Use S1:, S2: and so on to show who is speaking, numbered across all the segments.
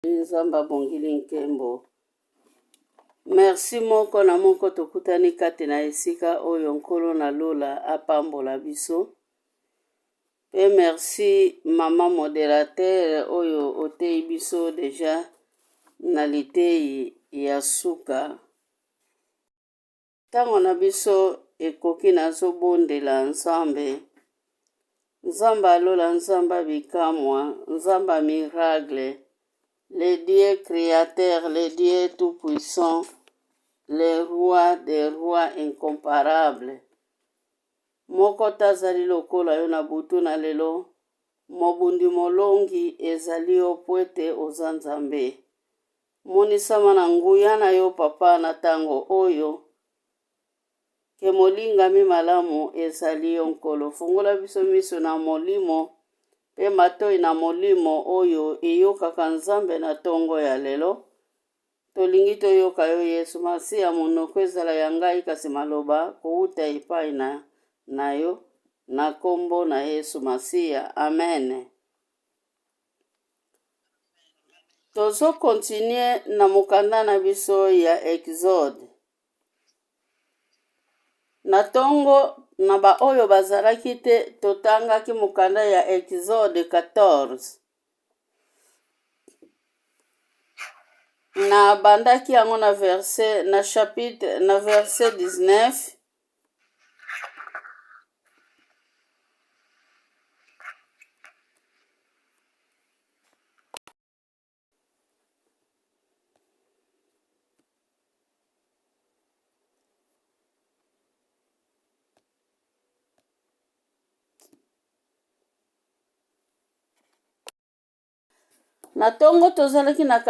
S1: Nzambe abongili nkembo. Merci moko na moko tokutani kati na esika oyo Nkolo na lola apambola biso. Pe merci mama moderateur oyo oteyi biso deja na liteyi ya suka. Ntango na biso ekoki nazobondela Nzambe Nzambe ya lola Nzambe ya bikamwa Nzambe ya miracle le Dieu créateur le Dieu tout puissant le roi des rois incomparable moko te azali lokola yo na butu na lelo mobundi molongi ezali yo po ete oza Nzambe Monisama na nguya na yo papa na tango oyo ke molingami malamu ezali yo Nkolo. Fungola biso miso na molimo pe matoi na molimo oyo eyokaka Nzambe na tongo ya lelo. Tolingi toyoka yo Yesu Masiya, monoko ezala ya ngai kasi maloba kowuta epai na, na yo na kombo na Yesu Masiya. Amen. Tozo continuer na mokanda na biso ya Exode. Na tongo na baoyo bazalaki te, totangaki mokanda ya Exode 14. Na bandaki yango na verset na chapitre na verset 19 Na tongo tozalaki na,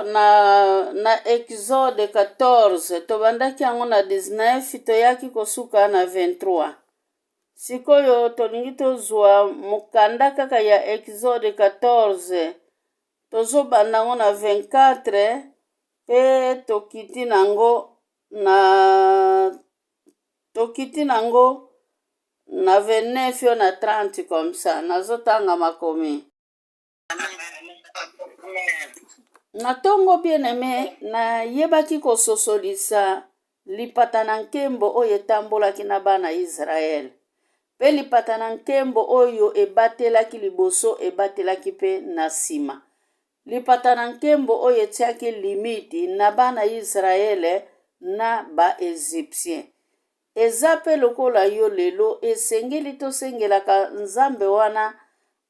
S1: na, na Exode 14 tobandaki yango na 19 toyaki kosuka na 23. Sikoyo tolingi tozwa mokanda kaka ya Exode 14 tozobanda yango na 24 pe tokiti nango na tokiti nango na 29 yo na 30 comme ça nazotanga makomi. Na ntongo bien aime nayebaki kososolisa lipata na nkembo oyo etambolaki na bana Yisraele, mpe lipata na nkembo oyo ebatelaki liboso ebatelaki mpe na nsima. Lipata na nkembo oyo etiaki limiti na bana Yisraele na ba Egyptiens. Eza pe lokola yo lelo, esengeli tosengelaka Nzambe wana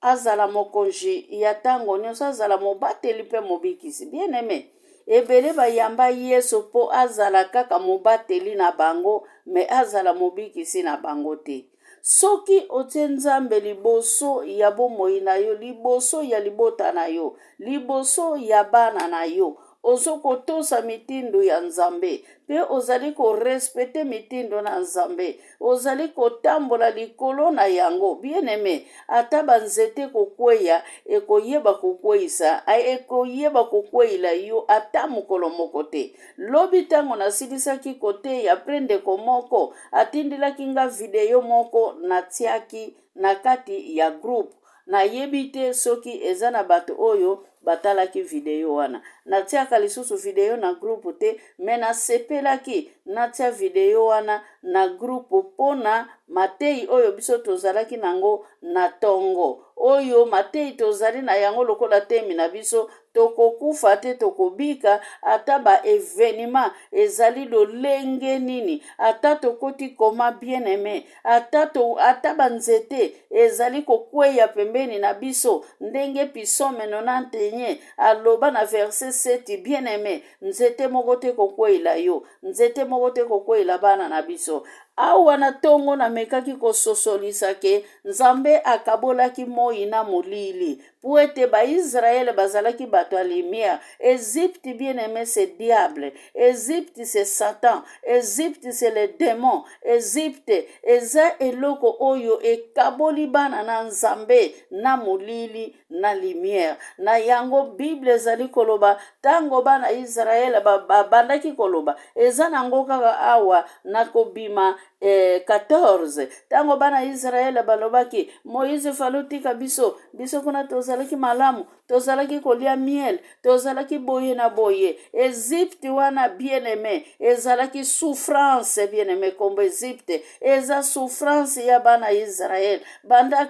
S1: azala mokonzi ya tango nionso, azala mobateli pe mobikisi. Bien aime, ebele bayamba Yesu po azala kaka mobateli na bango mais azala mobikisi na bango te. Soki otie Nzambe liboso ya bomoi na yo, liboso ya libota na yo, liboso ya bana na yo, ozo kotosa mitindo ya Nzambe pe ozali ko respecter mitindo na Nzambe, ozali kotambola likolo na yango, bien aime, ata ba nzete kokweya ekoyeba kokweyisa, ekoyeba kokweyila yo ata mokolo moko te. Lobi tango nasilisaki koteya pre ndeko moko atindelaki nga video moko natiaki na kati ya groupe Nayebi te soki eza na bato oyo batalaki video wana. Natiaka lisusu video na groupe te, mais nasepelaki natia video wana na groupe pona mateyi oyo biso tozalaki nango na tongo. Oyo mateyi tozali na yango lokola temi na biso, tokokufa te, tokobika ata ba evenement ezali lolenge nini, ata tokoti coma bien aime, Ata to, ata ba nzete ezali kokweya pembeni na biso, ndenge Pisome 91 aloba na verset 7, bien aime, nzete moko te ekokweyela yo, nzete moko te ekokweyela bana na biso. Awa na tongo namekaki kososolisa ke Nzambe akabolaki moi na molili po ete ba Israël bazalaki bato ya lumière. Egypte bien aime c'est diable, Egypte c'est Satan, Egypte c'est le demon, Egypte eza eloko oyo ekaboli bana na Nzambe na molili na lumière. Na yango Bible ezali koloba tango bana Israël babandaki koloba eza nango kaka awa na kobima. na 14, ntango bana Israele balobaki: "Moïse, fallait otika biso. Biso kuna tozalaki malamu, tozalaki kolia miel, tozalaki boye na boye." Egypte wana, bien aimé, ezalaki souffrance. Bien aimé, kombo Egypte eza souffrance ya bana Israele banda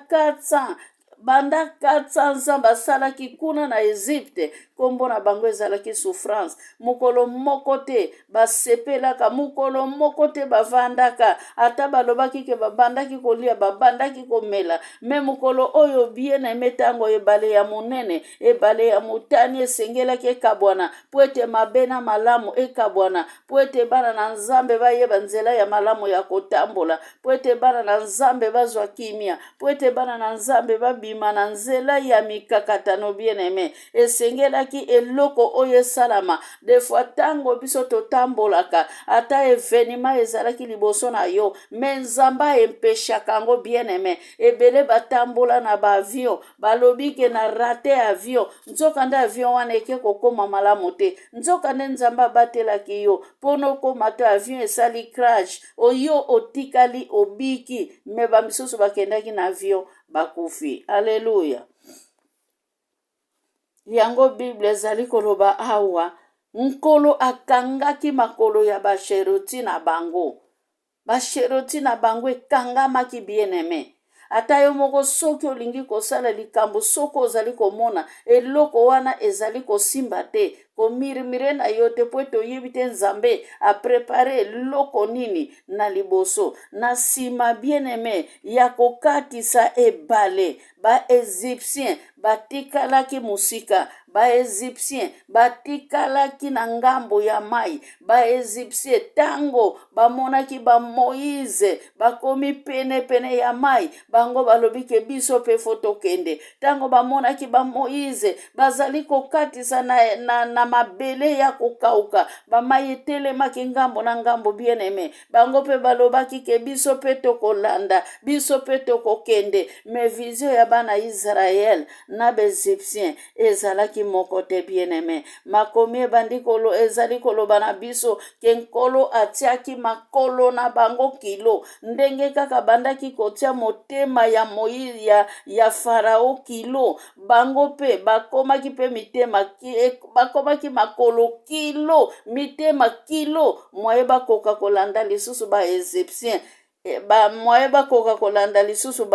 S1: 400 ans basalaki kuna na Egypte. Nkombo na bango ezalaki souffrance. Mokolo moko te basepelaka, mokolo moko te bavandaka. Ata balobaki ke babandaki kolia, babandaki komela, mais mokolo oyo, bien aimé, ntango ebale ya monene, Ebale ya Motani, esengelaki ekabwana mpo ete mabe na malamu ekabwana, mpo ete bana na Nzambe bayeba nzela ya malamu ya kotambola, mpo ete bana na Nzambe bazwa kimia, mpo ete bana na Nzambe babima na nzela ya mikakatano, bien aimé, esengelaki eloko oyo esalama. Des fois, ntango biso totambolaka, ata événement ezalaki liboso na yo, mais Nzambe aempeshaka yango. Bien aimé, ebele batambola na baavion, balobi ke na rater avion, nzokande avion wana eke kokóma malamu te. Nzokande Nzambe abatelaki yo mpona okóma te. Avion esali crash, oyo otikali obiki, mais bamisusu bakendaki na avion bakufi. Aleluya! Yango Bible ezali koloba awa: Nkolo akangaki makolo ya bachariots na bango. Bachariots na bango ekangamaki. Bien aimé, ata yo moko, soki olingi kosala likambo, soki ozali komona eloko wana ezali kosimba te, komurmurer na yo te, po ete oyebi te Nzambe apréparer eloko nini na liboso, na nsima. Bien aimé, ya kokatisa ebale, Baégyptien batikalaki mosika, Baégyptien batikalaki na ngambo ya mai. Baégyptien, ntango bamonaki baMoïse bakomi penepene ya mai, bango balobi ke biso mpe faut tokende. Ntango bamonaki baMoïse bazali kokatisa na mabele ya kokauka, bamai etelemaki ngambo na ngambo, bien aimé, bango mpe balobaki ke biso mpe tokolanda, biso mpe tokokende. Mais vision ya bana Israele na Baégyptien ezalaki moko te. Bien aimé, makomi ebandi kolo ezali koloba na biso ke Nkolo atiaki makolo na bango kilo, ndenge kaka bandaki kotia motema ya Moïse ya Farao kilo, bango mpe bakomaki mpe mitema, bakomaki makolo kilo, mitema kilo, moye bakoka kolanda lisusu Baégyptien, moye bakoka kolanda lisusu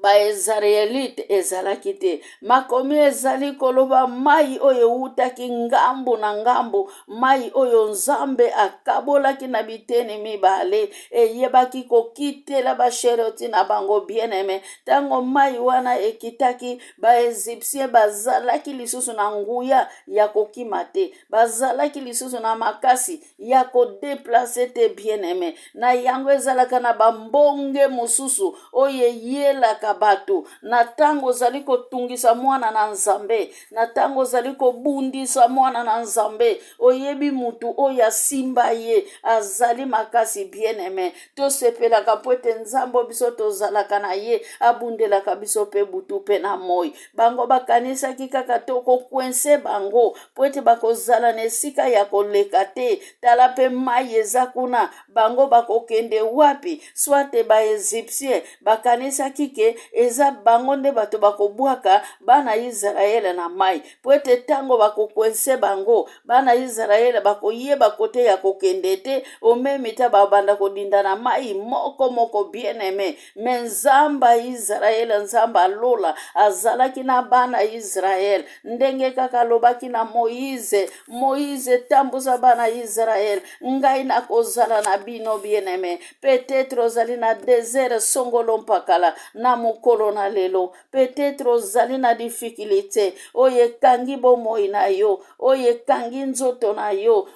S1: Baisraélite ezalaki te. Makomi ezali koloba mai oyo ewutaki ngambu na ngambu, mai oyo Nzambe akabolaki na biteni mibale, eyebaki kokitela bachariots na bango. Bien aimé, ntango mai wana ekitaki, Baégyptien bazalaki lisusu na nguya ya kokima te, bazalaki lisusu na makasi ya kodéplacer te. Bien aimé, na yango ezalaka na bambonge mosusu oyo eyelaka bato na ntango ozali kotungisa mwana na Nzambe, na ntango ozali kobundisa mwana na Nzambe. Oyebi mutu oyo asimba ye azali makasi. Bien aimé, tosepelaka po ete Nzambe biso tozalaka na ye abundelaka biso mpe butu mpe na moi. Bango bakanisaki kaka tokocoincer bango po ete bakozala na esika ya koleka te. Tala mpe mai eza kuna, bango bakokende wapi? Soit Baégyptien bakanisaki ke eza bango nde bato bakobwaka bana Israele na mai, po ete ntango bakocoincer bango, bana Israele bakoyeba kote ya kokende te, omemi ta babanda kodinda na mai moko moko. Bien aimé, mais Nzambe ya Israele, Nzambe alola, azalaki na bana Israele, ndenge kaka alobaki na Moïse: "Moïse, tambusa bana Israele, ngai nakozala na bino." Bien aimé, peut-être ozali na désert songolo mpakala na mokolo na lelo. Peut-être ozali na difficulté oyo ekangi bomoi na yo, oyo ekangi nzoto na yo.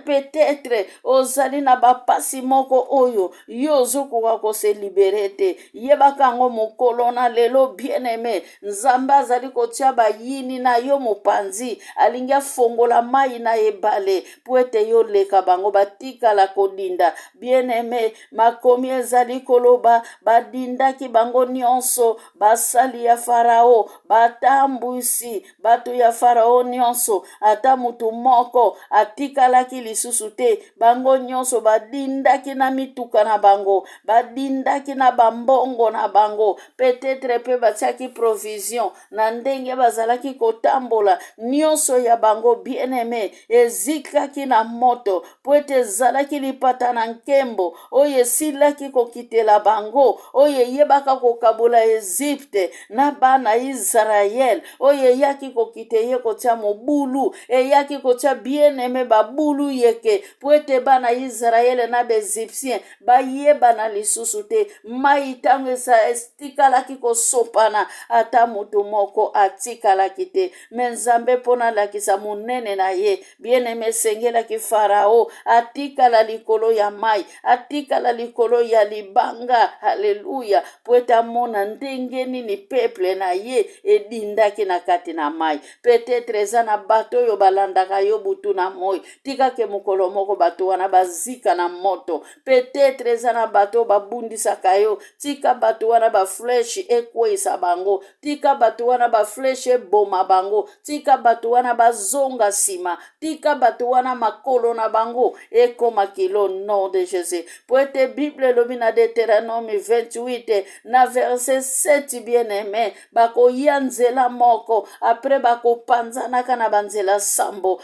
S1: Peut-être ozali na bapasi moko oyo yo ozokoka kose libérer te. Yebaka yango mokolo na lelo, bien aimé, Nzambe azali kotia bayini na yo mopanzi. Alingi afongola mai na ebale po ete yo leka, bango batikala kodinda. Bien aimé, makomi ezali koloba badindaki bango nyonso. nyonso, basali ya Farao, batambwisi bato ya Farao nyonso, ata moto moko atikalaki lisusu te. Bango nyonso badindaki na mituka na bango, badindaki na bambongo na bango, peut-etre mpe batiaki provision na ndenge bazalaki kotambola. Nyonso ya bango, bien-aime, ezikaki na moto, mpo ete ezalaki lipata na nkembo oyo esilaki kokitela bango, oyo eyebaka kokabola Ezipte na bana Israel, oyo eyaki kokita, eye kotia mobulu, eyaki kotia bien-aime babulu yeke, mpo ete bana Israel na baegyptien bayebana lisusu te. Mai ntango etikalaki kosopana, ata moto moko atikalaki te. Me Nzambe, mpo nalakisa monene na ye, bien-aime, esengelaki Farao atikala likolo ya mai, atikala likolo ya libanga. Haleluya! Mpo ete amona ndenge nini peuple na ye edindaki na kati na mai. Peut-etre eza na bato oyo balandaka yo butu na moi, tikake mokolo moko bato wana bazika na moto. Peut-etre eza na bato oyo babundisaka yo, tika bato wana bafleshe ekweisa bango, tika bato wana bafleshe eboma bango, tika bato wana bazonga nsima, tika bato wana makolo na bango ekoma kilo, nom de Jésus. Po ete Bible elobi na Deutéronome 28 na verset 7, bien aimé, bakoya nzela moko, apres bakopanzanaka na banzela sambo.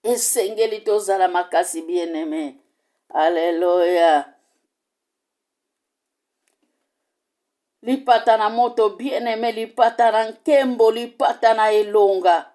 S1: Esengeli tozala makasi, bien aimé. Aleluya! Lipata na moto, bien aimé, lipata na nkembo, lipata na elonga.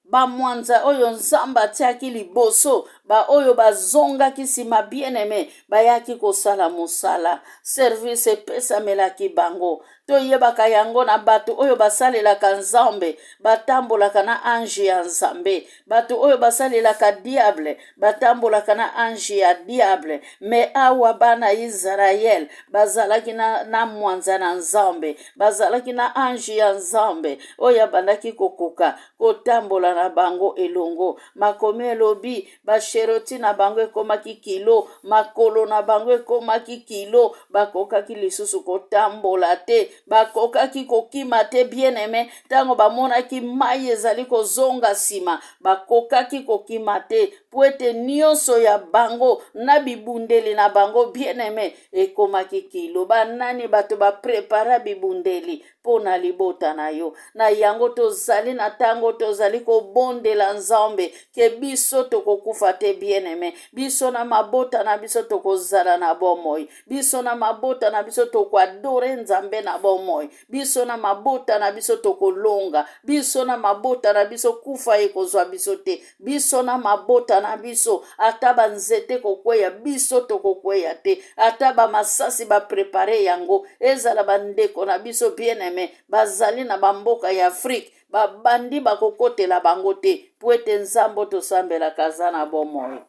S1: Bamwanza oyo Nzambe atiaki liboso, baoyo bazongaki nsima, bien aimé, bayaki kosala mosala, service epesamelaki bango. Toyebaka yango na bato oyo basalelaka Nzambe, batambolaka na ange ya Nzambe. Bato oyo basalelaka diable batambolaka na ange ya diable. Me awa bana Israel bazalaki na, na mwanza na Nzambe, bazalaki na ange ya Nzambe oyo abandaki kokoka kotambola na bango elongo. Makomi elobi basheroti na bango ekomaki kilo, makolo na bango ekomaki kilo, bakokaki lisusu kotambola te, bakokaki kokima te. Bien aime, ntango bamonaki mai ezali kozonga nsima, bakokaki kokima te, mpo ete nyonso ya bango na bibundeli na bango, bien aime, ekomaki kilo. Banani bato baprepara bibundeli mpo na libota na yo? Na yango tozali na ntango tozali kobondela Nzambe ke biso tokokufa te, bien aime, biso na mabota na biso tokozala na bomoi, biso na mabota na biso tokoadore Nzambe na bomoi, biso na mabota na biso tokolonga, biso na mabota na biso kufa ekozwa biso te, biso na mabota na biso ata banzete kokweya, biso tokokweya te, ata bamasasi baprepare yango, ezala bandeko na biso, bien aime, bazali na bamboka ya Afrike, babandi bakokotela bango te, mpo ete Nzambe tosambelaka aza na bomoi.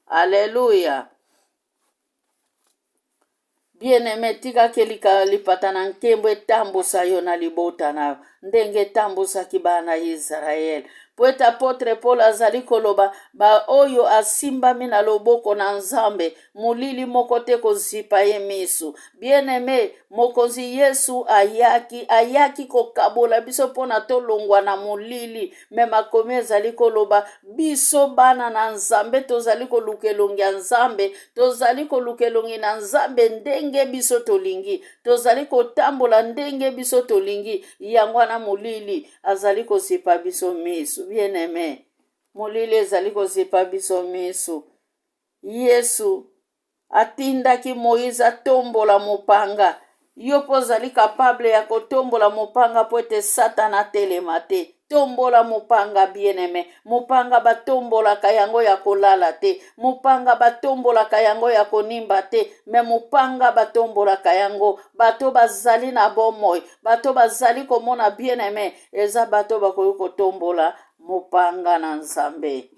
S1: Aleluya! Bien-aime, tikaki lipata na nkembo etambusa yo na libota na yo ndenge etambusaki bana ya Israele. Mpo ete apotre Paul azali koloba, baoyo asimbami na loboko na Nzambe, molili moko te kozipa ye miso. Bien-aime, Mokonzi Yesu ayaki, ayaki kokabola biso mpo na tolongwa na molili. Me makomi ezali koloba, biso bana na Nzambe tozali koluka elongi ya Nzambe, tozali koluka elongi na Nzambe ndenge biso tolingi, tozali kotambola ndenge biso tolingi. Yango wana molili azali kozipa biso miso. Bien-aime, molili ezali kozipa biso miso. Yesu atindaki Moïse atombola mopanga. Yo mpo ozali kapable ya kotombola mopanga mpo ete Satana atelema te. Tombola mopanga, bien-aime. Mopanga batombolaka yango ya kolala te. Mopanga batombolaka yango ya konimba te. Me mopanga batombolaka yango bato bazali na bomoi, bato bazali komona, bien-aime, eza bato bakoki kotombola mopanga na Nzambe.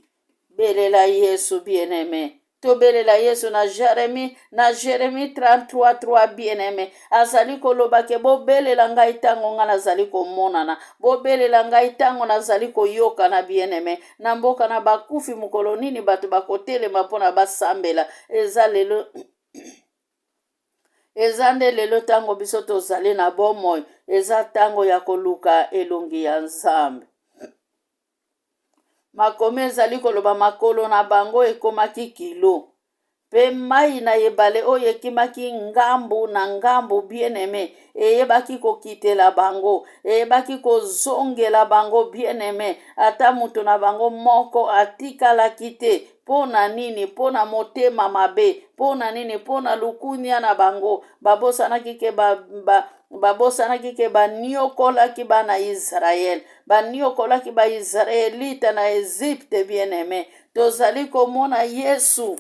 S1: Belela Yesu, bien-aime. Tobelela Yesu na Jeremie, na Jeremie 33:3, bien-aime. Azali koloba ke bobelela ngai ntango ngai nazali komonana, bobelela ngai ntango nazali koyokana, bien-aime. Na mboka na bakufi, mokolo nini bato bakotelema mpo na basambela? Eza lelo. Eza nde lelo ntango biso tozali na bomoi, eza ntango ya koluka elongi ya Nzambe. Makomi ezali koloba makolo na bango ekomaki kilo mpe mai na ebale oyo ekimaki ngambu na ngambu bien-aime eyebaki kokitela bango eyebaki kozongela bango bien-aime ata moto na bango moko atikalaki te mpo na nini mpo na motema mabe mpo na nini mpo na lukunia na bango babosanaki ke ba, ba, babosanaki ke baniokolaki bana Israele, baniokolaki Baisraelite na Egypte. Bien-aime, tozali komona Yesu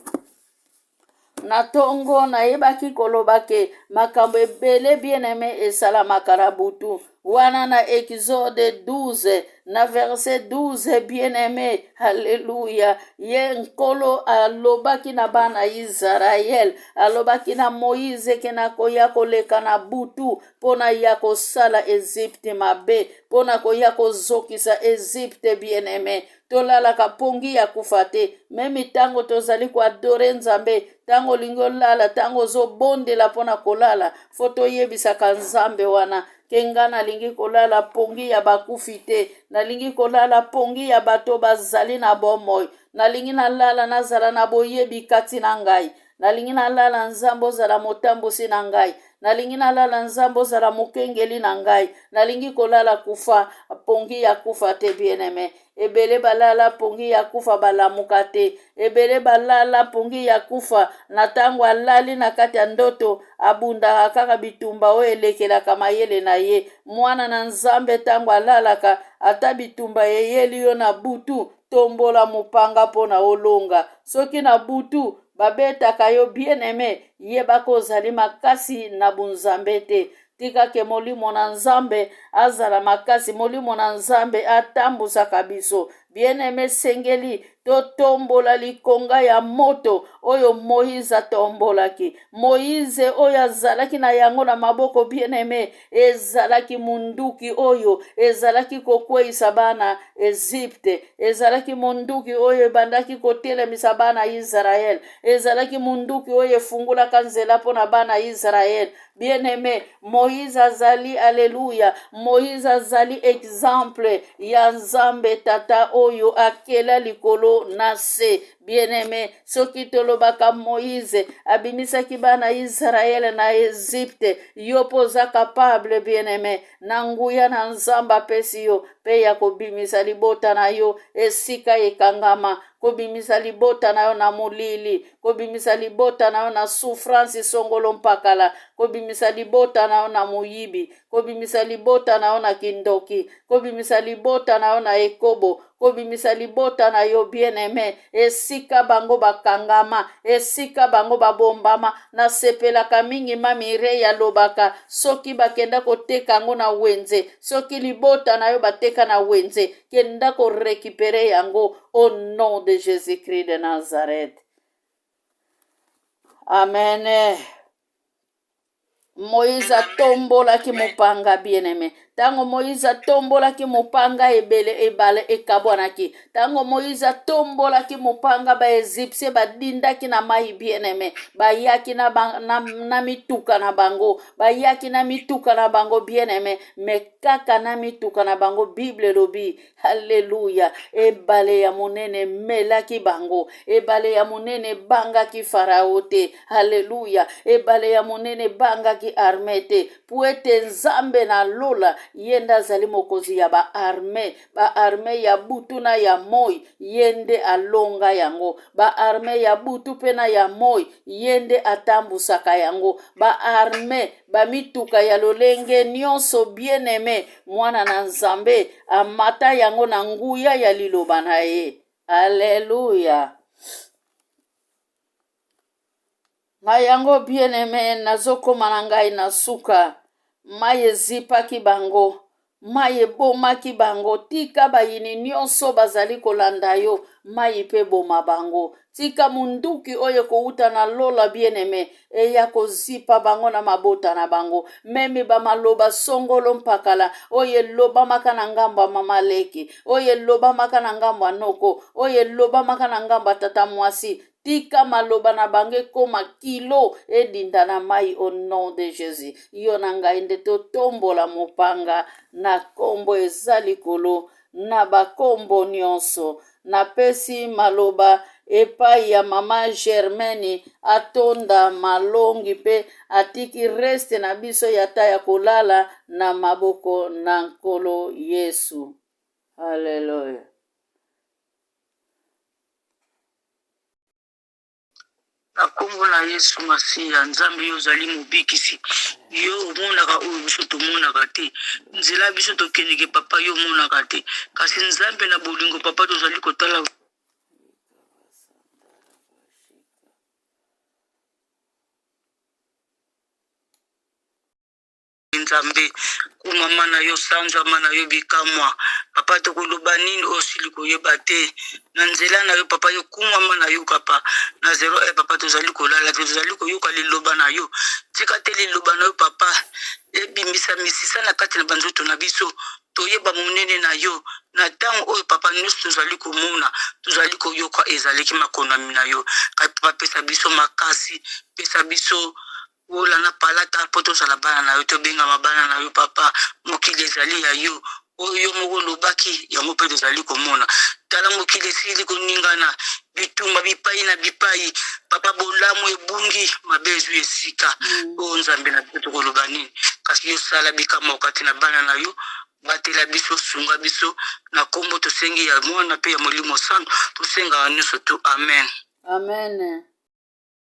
S1: na tongo. Nayebaki koloba ke makambo ebele, bien-aime, esalamaka na butu wana na Exode 12 na verset 12. Bien-aime, alleluya, ye Nkolo alobaki na bana Israele, alobaki na Moïse ke nakoya koleka na butu mpo na ya kosala Egypte mabe, mpo na koya kozokisa Egypte. Bien-aime, tolalaka pongi ya kufa te. Meme ntango tozali koadorer Nzambe, ntango olingi olala, ntango ozobondela mpo na kolala, faut toyebisaka Nzambe wana ke nga nalingi kolala pongi ya bakufi te, nalingi kolala pongi ya bato bazali na bomoi, nalingi nalala nazala na boyebi kati na ngai, nalingi nalala Nzambe ozala motambusi na ngai, nalingi nalala Nzambe ozala mokengeli na ngai, nalingi kolala kufa pongi ya kufa te. Bien-aime, ebele balala pongi ya kufa, balamuka te. Ebele balala pongi ya kufa, na ntango alali na kati ya ndoto, abundaka kaka bitumba oyo elekelaka mayele na ye. Mwana na Nzambe, ntango alalaka, ata bitumba eyeli yo na butu, tombola mopanga mpo na olonga. Soki na butu babetaka yo, bien-aime, yebaka ozali makasi na bunzambe te. Tikake molimo na Nzambe azala makasi, molimo na Nzambe atambusaka biso. Bien-aime, esengeli totombola likonga ya moto oyo Moïse atombolaki. Moïse oyo azalaki na yango na maboko, bien-aime, ezalaki munduki oyo ezalaki kokweyisa bana Egypte, ezalaki munduki oyo ebandaki kotelemisa bana Israele, ezalaki munduki oyo efungulaka nzela mpo na bana Israele. Bien-aimé, Moïse azali, alleluya, Moïse azali exemple ya Nzambe Tata oyo akela likolo na se. Bien-aimé, soki tolobaka Moïse abimisaki bana Israele na Egypte, yo mpo oza capable, bien-aimé, na nguya na Nzambe apesi yo mpe ya kobimisa libota na yo esika ekangama, kobimisa libota na yo na molili, kobimisa libota na yo na souffrance songolo mpakala, kobimisa libota na yo na moyibi, kobimisa libota na yo na kindoki, kobimisa libota na yo na ekobo, kobimisa libota na yo, bien-aimé, esika bango bakangama, esika bango babombama. Nasepelaka mingi mami Rei alobaka soki bakenda koteka yango na wenze. Soki libota na yo bateka na wenze, kenda korécupérer yango au nom de Jésus-Christ de Nazareth. Amen. Moïse atombolaki mopanga. Bien-aimé, ntango Moïse atombolaki mopanga, ebele ebale ekabwanaki. Ntango Moïse atombolaki mopanga, Baegyptien badindaki na mai. Bien-aimé, bayaki na, ba, na, na mituka na bango, bayaki na mituka na bango, bien-aimé, mais kaka na mituka na bango, Bible elobi, alleluya, ebale ya monene emelaki bango. Ebale ya monene ebangaki Farao te, alleluya. Ebale ya monene ebangaki arme te, po ete Nzambe na lola, ye nde azali mokonzi ya baarme. Baarme ya butu na ya moi, ye nde alonga yango. Baarme ya butu mpe na ya moi, ye nde atambusaka yango. Baarme, bamituka ya lolenge nyonso, bien-aimé, mwana na Nzambe amata yango na nguya ya liloba na ye. Alleluya. Na yango, bien-aimé, nazokóma na ngai na suka. Mai ezipaki bango, mai ebomaki bango. Tika bayini nyonso bazali kolanda yo, mai mpe boma bango. Tika munduki oyo ekowuta na lola, bien-aimé, eya kozipa bango na mabota na bango. Même bamaloba songolo mpakala oyo elobamaka na ngambo ya mama leki, oyo elobamaka na ngambo ya noko, oyo elobamaka na ngambo ya tata mwasi. Tika maloba na bango ekoma kilo edinda na mai au nom de Jesus. Yo na ngai nde totombola mopanga na kombo eza likolo na bakombo nyonso. Napesi maloba epai ya mama Germaine atonda malongi mpe atiki reste na biso ya ta ya kolala na maboko na Nkolo Yesu. Haleluya.
S2: Na nkombo na Yesu Masiya, Nzambe, yo ozali mobikisi. Yo omonaka oyo biso tomonaka te. Nzela biso tokendeke, papa, yo omonaka te. Kasi Nzambe na bolingo, papa, tozali kotala Nzambe, kumama na yo, sanzama na yo bikamwa. Papa, tokoloba nini oyo osili koyeba te na nzela na yo papa, yo kumama na yo papa na zero e papa, tozali kolala te, tozali koyoka liloba na yo. Tika te liloba na yo papa ebimisa misisa na kati na banzoto na biso, toyeba monene na yo na ntango oyo papa nyonso tozali komona, tozali koyoka ezalaki makonami na yo. Kasi papa, pesa biso makasi, pesa biso Wola na palata mpo tozala bana na yo, tobengama bana na yo papa. Mokili ezali ya yo, oyo yo moko olobaki yango mpe tozali komona. Tala mokili esili koningana, bitumba bipai na bipai papa, bolamu ebungi, mabe ezwi esika. Oyo Nzambe na biso, tokoloba nini? Kasi yo sala bikamwa kati na bana na yo, batela biso, sunga biso na kombo tosengi ya Mwana mpe ya Molimo Santu, tosengaka nyonso tu, amen.
S1: Amen.